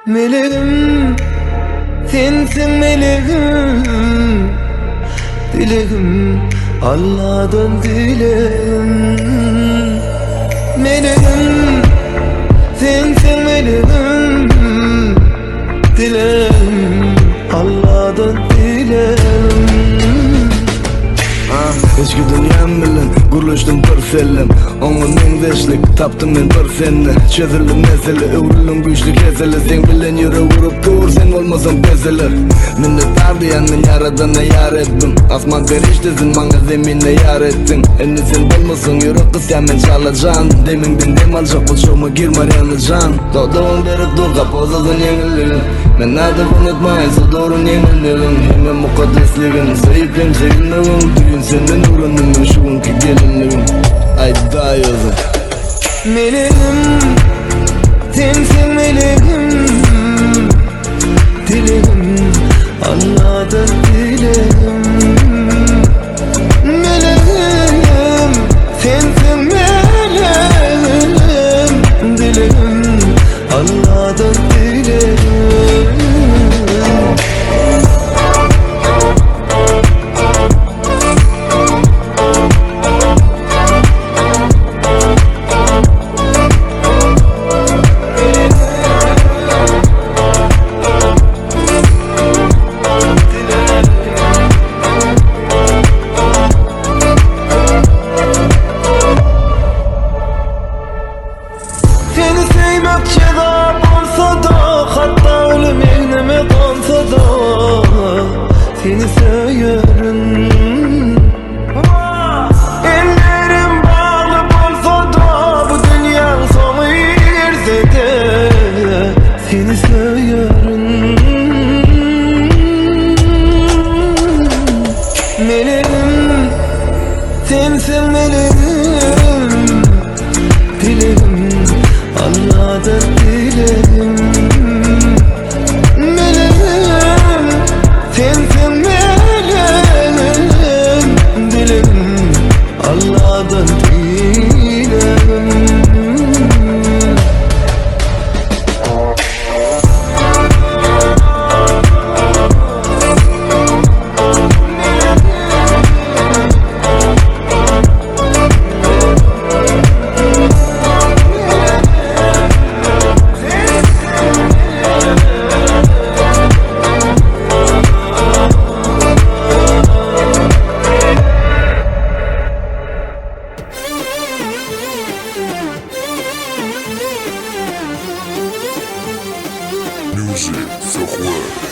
Melegim, sensiň melegim Dilegim, Allahdan dilegim Melegim, sensiň melegim Dilegim, Allahdan dilegim Içki dünýäm bilen gürleşdim bir sellem Oňa meňzeşlik tapdym men bir sende Çözüldi mesele öwrüldim güýçli kesele Seň bilen ýürek urup dur sen bolmasaň peseler Minnetdar diýen men ýaradana ýa Rebbim Asman perişdesin maňa zeminde ýar etdiň Indi sen bolmasaň ýürek gysýan men çalajan Demiňden dem aljak gujagyma gir Marianna jan Dodagyň berip dur gapazazan ýeňilligin Men nädip unutmaýyn suduryn ýeňilmegin Hemem mukaddesligin Söýüp hem söýülmegin Düýn senden öwrendim men şu günki gelinligim Aýdaý özüň Melegim, sensiň melegim Dilegim, Allahdan dilegim Melegim, sensiň melegim Dilegim, Allahdan dilegim Seni söýmek jeza bolsa-da, Hatda ölüm egnime gonsa-da, Seni söýerin. Ellerim bagly bolsa-da, Bu dünýäň soňy gelse-de, Seni söýerin. Meleğim, sensiň meleğim Dilegim, Allahdan dilegim Meleğim, sensiň meleğim Dilegim, Allahdan dilegim Music Sohwe.